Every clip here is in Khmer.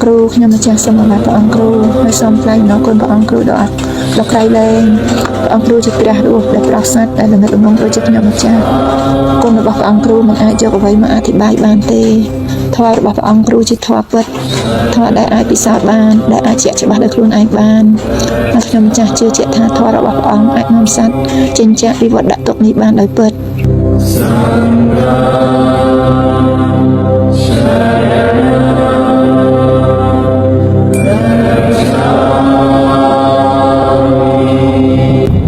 គ្រូខ្ញុំម្ចាស់សូមអរព្រះអង្គគ្រូហើយសូមថ្លែងអំណរគុណព្រះអង្គគ្រូដ៏អត់ដ៏ក្រៃលែងព្រះអង្គគ្រូជាព្រះរស់ដែលប្រោសសត្វដែលល្ងិតល្ងងដូចជាខ្ញុំម្ចាស់គុណរបស់ព្រះអង្គគ្រូមិនអាចយកអ្វីមកអធិប្បាយបានទេធម៌របស់ព្រះអង្គគ្រូជាធម៌ពិតធម៌ដែលអាចពិសោធន៍បានដែលអាចជាក់ច្បាស់ដោយខ្លួនឯងបានហើយខ្ញុំម្ចាស់ជឿជាក់ថាធម៌របស់ព្រះអង្គអាចនាំសត្វចេញចាកពីវដ្តទុក្ខនេះបានដោយពិត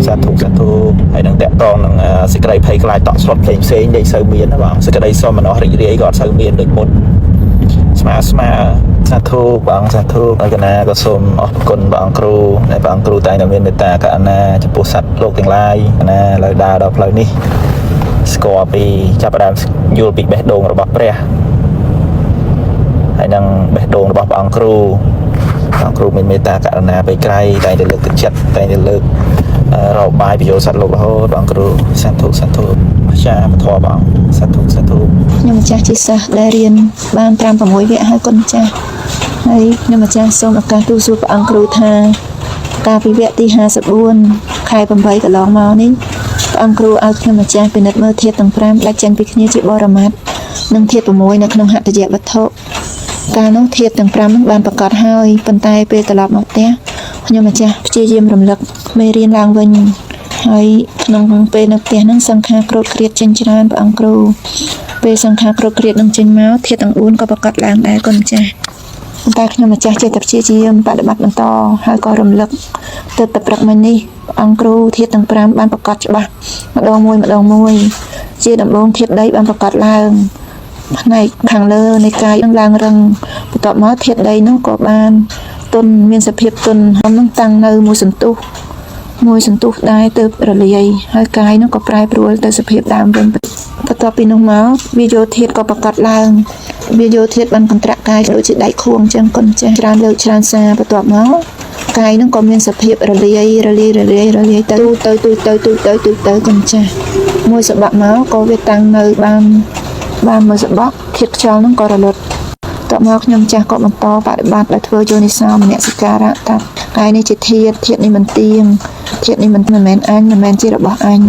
សាធុសាធុហើយនឹងតកតងនឹងសេចក្តីភ័យខ្លាចតក់ស្លុតផ្សេងផ្សេងដែលសូវមានណាបងសេចក្តីសមណោះរីករាយក៏អត់សូវមានដូចមុនស្មើស្មើសាធុបងសាធុហើយកណាក៏សូមអរគុណព្រះអង្គគ្រូដែលព្រះអង្គគ្រូតែងតែមានមេត្តាករុណាចំពោះសត្វលោកទាំងឡាយកណាឡើយដើរដល់ផ្លូវនេះស្គាល់ពីចាប់ផ្ដើមយល់ពីបេះដូងរបស់ព្រះហើយនឹងបេះដូងរបស់ព្រះអង្គគ្រូព្រះអង្គគ្រូមានមេត្តាករុណាពេលក្រៃតែងតែលើកទឹកចិត្តតែងតែលើករកបាយប្រយោជន៍សត្វលោករហូតព្រះអង្គគ្រូសាធុសាធុអស្ចារ្យពធព្រះអង្គសាធុសាធុ ខ្ញុំម្ចាស់ជាសិស្សដែលរៀនបាន5 6វគ្គហើយគុណម្ចាស់ហើយខ្ញុំម្ចាស់សូមឱកាសទូលសួរព្រះអង្គគ្រូថាកាលពីវគ្គទី54ខែ8កន្លងមកនេះព្រះអង្គគ្រូឲ្យខ្ញុំម្ចាស់ពិនិត្យមើលធាតុទាំង5ដាច់ចេញពីគ្នាជាបរមត្តនិងធាតុ6នៅក្នុងហត្ថយវត្ថុកាលនោះធាតុទាំង5នឹងបានប្រកាសហើយប៉ុន្តែពេលត្រឡប់មកផ្ទះខ្ញុំម្ចាស់ព្យាយាមរំលឹកមេរៀនឡើងវិញហើយក្នុងពេលនៅផ្ទះហ្នឹងសង្ខារក្រោតក្រៀតចេញច្រើនព្រះអង្គគ្រូ ពេលសង្ខារគ្រប់គ្រាតនឹងចេញមកធាតុទាំង4ក៏ប្រកាសឡើងដែរគុណម្ចាស់ប៉ុន្តែខ្ញុំម្ចាស់ចេះតែព្យាយាមបដិបត្តិបន្តហើយក៏រំលឹកទើបតែព្រឹកមិញនេះព្រះអង្គគ្រូធាតុទាំង5បានប្រកាសច្បាស់ម្ដងមួយម្ដងមួយ ជាដំបូងធាតុដីបានប្រកាសឡើងផ្នែកខាងលើនៃកាយនឹងឡើងរឹងបន្ទាប់មកធាតុដីនោះក៏បានទុនមានសភាពទុនហើយនឹងតាំងនៅមួយសន្ទុះមួយសន្ទុះដែរទើបរលាយហើយកាយនោះក៏ប្រែប្រួលទៅសភាពដើមវិញបន្ទាប់ពីនោះមកវាយោធាតក៏ប្រកាសឡើងវាយោធាតបានកន្ត្រាក់កាយដូចជាដែកខួងចឹងគុណចាស់ច្រើនលើកច្រើនសារបន្ទាប់មកកាយនោះក៏មានសភាពរលាយរលាយរលាយរលាយទៅទៅទៅទៅទៅទៅទៅទៅគុណចាស់មួយសបកមកក៏វាតាំងនៅបានបានមួយសបកធាតុខ្យល់នោះក៏រលត់ តមកខ្ញុំចាស់ក៏បន្តបដិបត្តិដោយធ្វើយោនិសោមនសិការៈថាកាយនេះជាធាតុធាតុនេះមិនទៀងធាតុនេះមិនមែនអញមិនមែនជារបស់អញ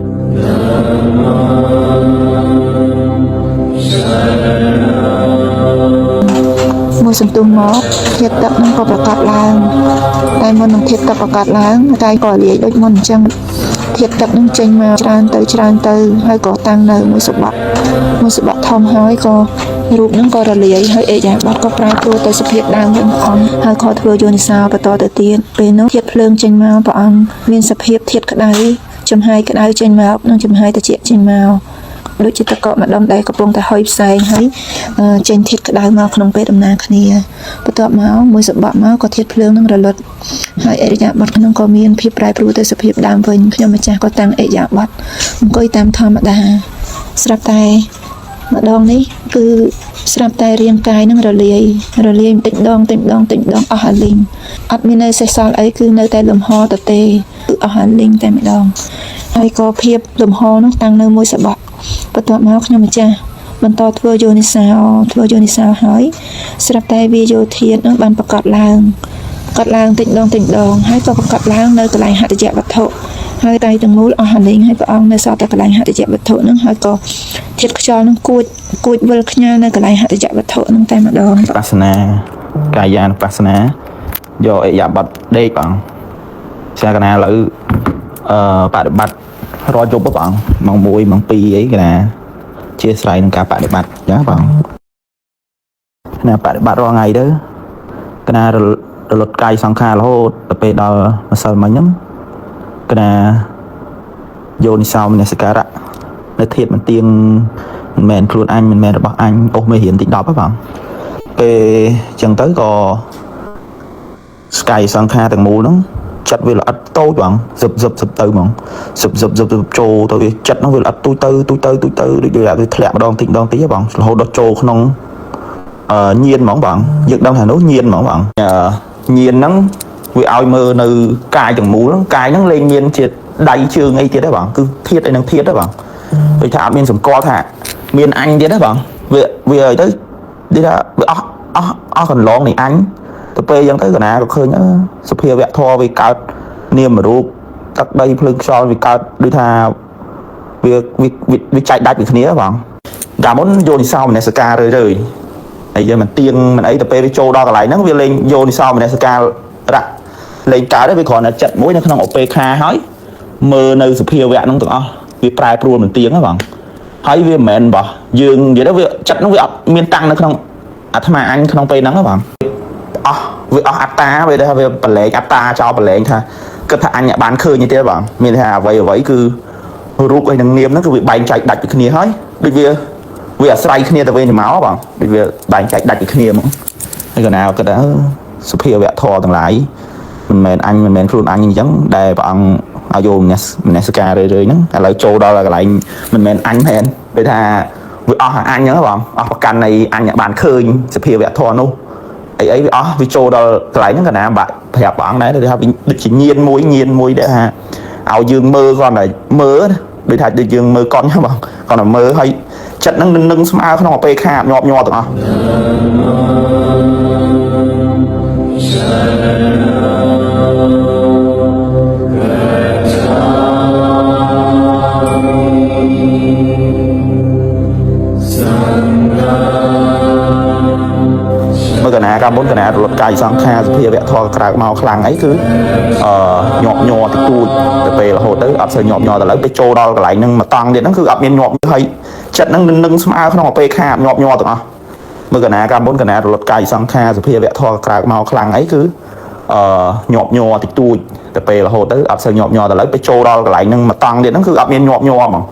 មួយសន្ទុះមកធាតុទឹកនឹងក៏ប្រកាសឡើងតែមុននឹងធាតុទឹកប្រកាសឡើងកាយក៏លាយដូចមុនអញ្ចឹងធាតុទឹកនឹងចេញមកច្រើនទៅច្រើនទៅហើយក៏តាំងនៅមួយសបកមួយសបកធំហើយក៏រូបនឹងក៏រលាយហើយអេយ៉ាបតក៏ប្រែប្រួលទៅសភាពដើមវិញព្រះអង្គហើយក៏ធ្វើយោនិសោបន្តទៅទៀតពេលនោះធាតុភ្លើងចេញមកព្រះអង្គមានសភាពធាតុក្តៅចំហាយក្តៅចេញមកនិងចំហាយត្រជាក់ចេញមកដូចជាតកកម្ដុំដែលកំពុងតែហុយផ្សែងហើយចេញធាតុក្តៅមកក្នុងពេលដំណើរគ្នាបន្ទាប់មកមួយសបកមកក៏ធាតុភ្លើងនឹងរលត់ហើយអរិយាបថក្នុងក៏មានភាពប្រែប្រួលទៅសភាពដើមវិញខ្ញុំម្ចាស់ក៏តាំងអរិយាបថអង្គុយតាមធម្មតាស្រាប់តែម្ដងនេះគឺស្រាប់តែរាងកាយនឹងរលាយរលាយបន្តិចម្ដងតិចម្ដងតិចម្ដងអស់អាលីងអត់មាននៅសេសសល់អីគឺនៅតែលំហទៅទេគឺអស់អាលីងតែម្ដងហើយក៏ភាពលំហនោះតាំងនៅមួយសបកបន្ទាប់មកខ្ញុំម្ចាស់បន្តធ្វើយោនិសោធ្វើយោនិសោហើយស្រាប់តែវាយោធាតនឹងបានប្រកាសឡើងប្រកាសឡើងតិចម្ដងតិចម្ដងហើយក៏ប្រកាសឡើងនៅកន្លែងហត្ថយវត្ថុហើយដៃទាំងមូលអស់អាលីងហើយព្រះអង្គនៅសល់តែកន្លែងហត្ថយវត្ថុនឹងហើយក៏ធាតុខ្យល់នឹងគួចគួចវិលខ្ញាល់នៅកន្លែងហត្ថយវត្ថុនឹងតែម្ដង បស្សនាកាយានុបស្សនាយកអិយាបថដេកបងសាកណាឥឡូវអឺបដិបត្តិរាល់យប់បងម៉ោង1ម៉ោង2អីកណាជាស្រ័យនឹងការបដិបត្តិអញ្ចឹងបងណាបដិបត្តិរាល់ថ្ងៃទៅកណារលត់កាយសង្ខាររហូតទៅពេលដល់ម្សិលមិញហ្នឹងកណាយោនិសោមនសិការៈនៅធាតមិនទៀងមិនមែនខ្លួនអញមិនមែនរបស់អញអូសមេរៀនទី10ហ៎បង ពេលអញ្ចឹងទៅក៏ស្កាយសង្ខារទាំងមូលហ្នឹងចិត្តវាល្អិតតូចបងសឹបសឹបសឹបទៅហ្មងសឹបសឹបសឹបសឹបចូលទៅវាចិត្តហ្នឹងវាល្អិតទូចទៅទូចទៅទូចទៅដូចដូចវាធ្លាក់ម្ដងតិចម្ដងតិចហ៎បងរហូតដល់ចូលក្នុងអឺញៀនហ្មងបងយើងដឹងថានោះញៀនហ្មងបងអឺញៀនហ្នឹង វាឲ្យមើលនៅកាយទាំងមូលហ្នឹងកាយហ្នឹងលែងមានជាដៃជើងអីទៀតទេបងគឺធាតអីនឹងធាតទេបងដូចថាអត់មានសម្គាល់ថាមានអញទៀតទេបងវាវាឲ្យទៅដូចថាវាអស់អស់អស់កន្លងនៃអញទៅពេលអញ្ចឹងទៅកណាក៏ឃើញអឺសភាវៈធម៌វាកើតនាមរូបទឹកដីភ្លើងខ្យល់វាកើតដូចថាវាវាវាចែកដាច់ពីគ្នាបងកាលមុនយោនិសោមនសិការរឿយរឿយហើយយើងមិនទៀងមិនអីទៅពេលវាចូលដល់កន្លែងហ្នឹងវាលេងយោនិសោមនសិការរៈលេងកើតទេវាគ្រាន់តែចិត្តមួយនៅក្នុងឧបេក្ខាហើយមើលនៅសភាវៈហ្នឹងទាំងអស់វាប្រែប្រួលមិនទៀងហ៎បងហើយវាមិនមែនបោះយើងនិយាយទៅវាចិត្តហ្នឹងវាអត់មានតាំងនៅក្នុងអាត្មាអញក្នុងពេលហ្នឹងហ៎បងអស់វាអស់អត្តាវាថាវាប្រឡែងអត្តាចោលប្រឡែងថាគិតថាអញបានឃើញទេបងមានថាអ្វីអ្វីគឺរូបអីនឹងនាមហ្នឹងគឺវាបែងចែកដាច់ពីគ្នាហើយដូចវាវាអាស្រ័យគ្នាទៅវិញទៅមកបងដូចវាបែងចែកដាច់ពីគ្នាហ្មងហើយកណាគិតថាសុភាវៈធម៌ទាំងឡាយមិនមែនអញមិនមែនខ្លួនអញអញ្ចឹងដែលព្រះអង្គឲ្យយកមនមនសិការរឿយៗហ្នឹងឥឡូវចូលដល់កន្លែងមិនមែនអញមែនដូចថាវាអស់អញអញ្ចឹងបងអស់ប្រកាន់នៃអញបានឃើញសភាវៈធម៌នោះអីអីវាអស់វាចូលដល់កន្លែងហ្នឹងកណាបាក់ប្រាប់ព្រះអង្គដែរដូចថាដូចជាញៀនមួយញៀនមួយដែលថាឲ្យយើងមើលគ្រាន់តែមើលដូចថាដូចយើងមើលកុនហ្នឹងបងគ្រាន់តែមើលហើយចិត្តហ្នឹងនឹងស្មើក្នុងអពេខាញាប់ញ័រទាំងអស់មើលកណាកាលមុនកណារលត់កាយសង្ខារសភាវៈធម៌ក្រៅមកខ្លាំងអីគឺអឺញាប់ញ័រតិចតួចទៅពេលរហូតទៅអត់សូវញាប់ញ័រទៅឡើយពេលចូលដល់កន្លែងហ្នឹងមកតង់ទៀតហ្នឹងគឺអត់មានញាប់ហើយចិត្តហ្នឹងនឹងស្មើក្នុងអពេខាញាប់ញ័រទាំងអស់មើលកណាកាលមុនកណារលត់កាយសង្ខារសភាវៈធម៌ក្រៅមកខ្លាំងអីគឺអឺញាប់ញ័រតិចតួចទៅពេលរហូតទៅអត់សូវញាប់ញ័រទៅឡើយពេលចូលដល់កន្លែងហ្នឹងមកតង់ទៀតហ្នឹងគឺអត់មានញាប់ញ័រហ្មង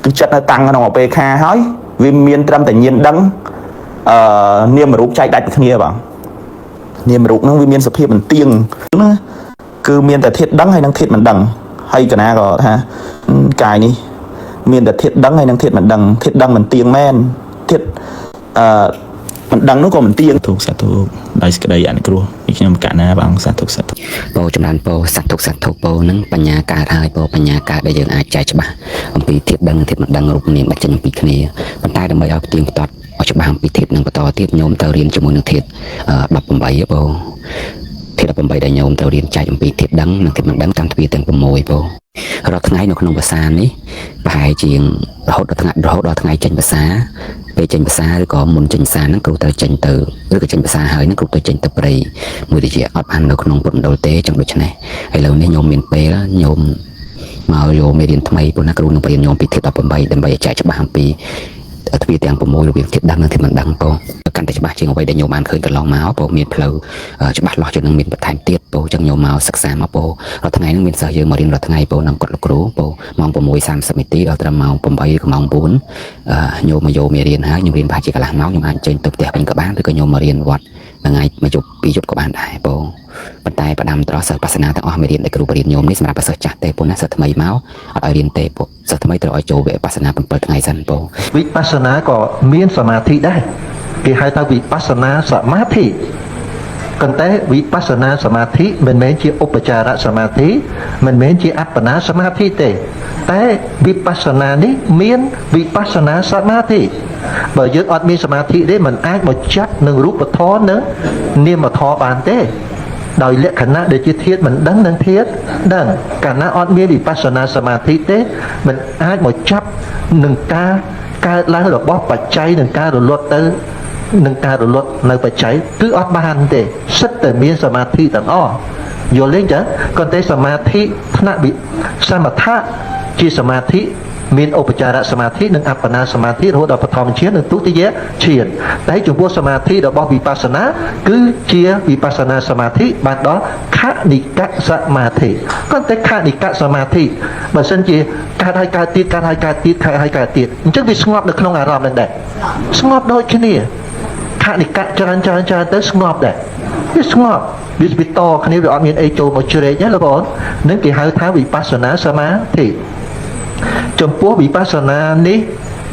គឺចិត្តនៅតាំងក្នុងអពេខាហើយវាមានត្រឹមតែញៀនដឹងអឺនាមរូបចែកដាច់ពីគ្នាបងនាមរូបហ្នឹងវាមានសភាពមិនទៀងណាគឺមានតែធាតុដឹងហើយនិងធាតុមិនដឹងហើយកណាក៏ថាកាយនេះមានតែធាតុដឹងហើយនិងធាតុមិនដឹងធាតុដឹងមិនទៀងមែនធាតុអឺមិនដឹងនោះក៏មិនទៀងទុកសាធុដោយសេចក្តីអនុគ្រោះពីខ្ញុំកណាបងសាធុសាធុ ពោចម្រើនពោសត្វទុកសត្វទុកពោនឹងបញ្ញាកើតហើយពោបញ្ញាកើតដែលយើងអាចចែកច្បាស់អំពីធាតុដឹងនិងធាតុមិនដឹងរូបនាមបាច់ចេញអំពីគ្នាប៉ុន្តែដើម្បីឲ្យផ្ទៀងផ្ទាត់ឲ្យច្បាស់អំពីធាតុនឹងបន្តទៀតញោមត្រូវរៀនជាមួយនឹងធាតុ18ពោធាតុ18ដែលញោមត្រូវរៀនចែកអំពីធាតុដឹងនិងធាតុមិនដឹងតាមទ្វារទាំង6ពោរាល់ថ្ងៃនៅក្នុងភាសានេះប្រហែលជាងរហូតដល់ថ្ងៃរហូតដល់ថ្ងៃចេញភាសាពេលចេញភាសាឬក៏មុនចេញភាសាហ្នឹងគ្រូត្រូវចេញទៅឬក៏ចេញភាសាហើយហ្នឹងគ្រូត្រូវចេញទៅព្រៃមួយរយៈអត់បាននៅក្នុងពុទ្ធមណ្ឌលទេចឹងដូច្នេះឥឡូវនេះញោមមានពេលញោមមកយកមេរៀនថ្មីព្រោះណាគ្រូនឹងបរៀនញោមពីធាតុ18ដើម្បីឲ្យចែកច្បាស់អំពីទ្វារទាំង6រវាងធាតុដឹងនិងធាតុមិនដឹងពោកាន់តែច្បាស់ជាងអ្វីដែលញោមបានឃើញកន្លងមកពោមានផ្លូវច្បាស់លាស់ជាងនឹងមានបន្ថែមទៀតពោចឹងញោមមកសិក្សាមកពោរាល់ថ្ងៃនឹងមានសិស្សយើងមករៀនរាល់ថ្ងៃពោនឹងគាត់លោកគ្រូពោម៉ោង6:30នាទីដល់ត្រឹមម៉ោង8ឬក៏ម៉ោង9ញោមមកយកមេរៀនហើយញោមរៀនប្រហែលជាកន្លះម៉ោងញោមអាចចេញទៅផ្ទះវិញក៏បានឬក៏ញោមមករៀនវត្តមួយថ្ងៃមួយយប់ពីរយប់ក៏បានដែរពោប៉ុន្តែផ្ដាំត្រោះសិស្សបាសនាទាំងអស់មេរៀនដែលគ្រូបរៀនញោមនេះសម្រាប់សិស្សចាស់ទេពោណាសិស្សថ្មីមកអត់ឲ្យរៀនទេពោសិស្សថ្មីត្រូវឲ្យចូលវគ្គបាសនា7ថ្ងៃសិនពោ វិបស្សនាក៏មានសមាធិដែរគេហៅថាវិបស្សនាសមាធិប៉ុន្តែវិបស្សនាសមាធិមិនមែនជាឧបចារសមាធិមិនមែនជាអបនាសមាធិទេតែវិបស្សនានេះមានវិបស្សនាសមាធិបើយើងអត់មានសមាធិទេมันអាចមកចាប់នឹងរូបធម៌និងនាមធម៌បានទេដោយលក្ខណៈដែលជាធាតុមិនដឹងនិងធាតុដឹងកាលណាអត់មានវិបស្សនាសមាធិទេมันអាចមកចាប់នឹងការកើតឡើងរបស់បច្ច័យនឹងការរលត់ទៅនឹងការរលត់នៅបច្ច័យគឺអត់បានទេសិតតែមានសមាធិទាំងអស់យល់ទេចឹងក៏តែសមាធិថ្នាក់វិសមថៈជាសមាធិមានឧបចារសមាធិនិងអបនាសមាធិរហូតដល់បឋមឈាននិងទុតិយឈានតែចំពោះសមាធិរបស់វិបស្សនាគឺជាវិបស្សនាសមាធិបានដល់ខនិកសមាធិក៏តែខនិកសមាធិបើសិនជាកើតហើយកើតទៀតកើតហើយកើតទៀតកើតហើយកើតទៀតអញ្ចឹងវាស្ងប់នៅក្នុងអារម្មណ៍នឹងដែរស្ងប់ដូចគ្នាខនិកច្រើនច្រើនច្រើនទៅស្ងប់ដែរវាស្ងប់វាស្ពីតគ្នាវាអត់មានអីចូលមកជ្រែកណាលោកបងនឹងគេហៅថាវិបស្សនាសមាធិចំពោះវិបស្សនានេះ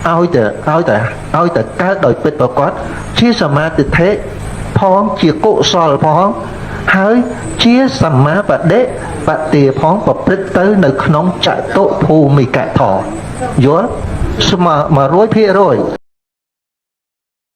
ឲ្យតែឲ្យតែឲ្យតែកើតដោយពិតប្រាកដជាសមាទិដ្ឋិផងជាកុសលផង ហើយជាសម្មាបដិបទាផងប្រព្រឹត្តទៅនៅក្នុងចតុភូមិកធម៌យល់ស្មើ100%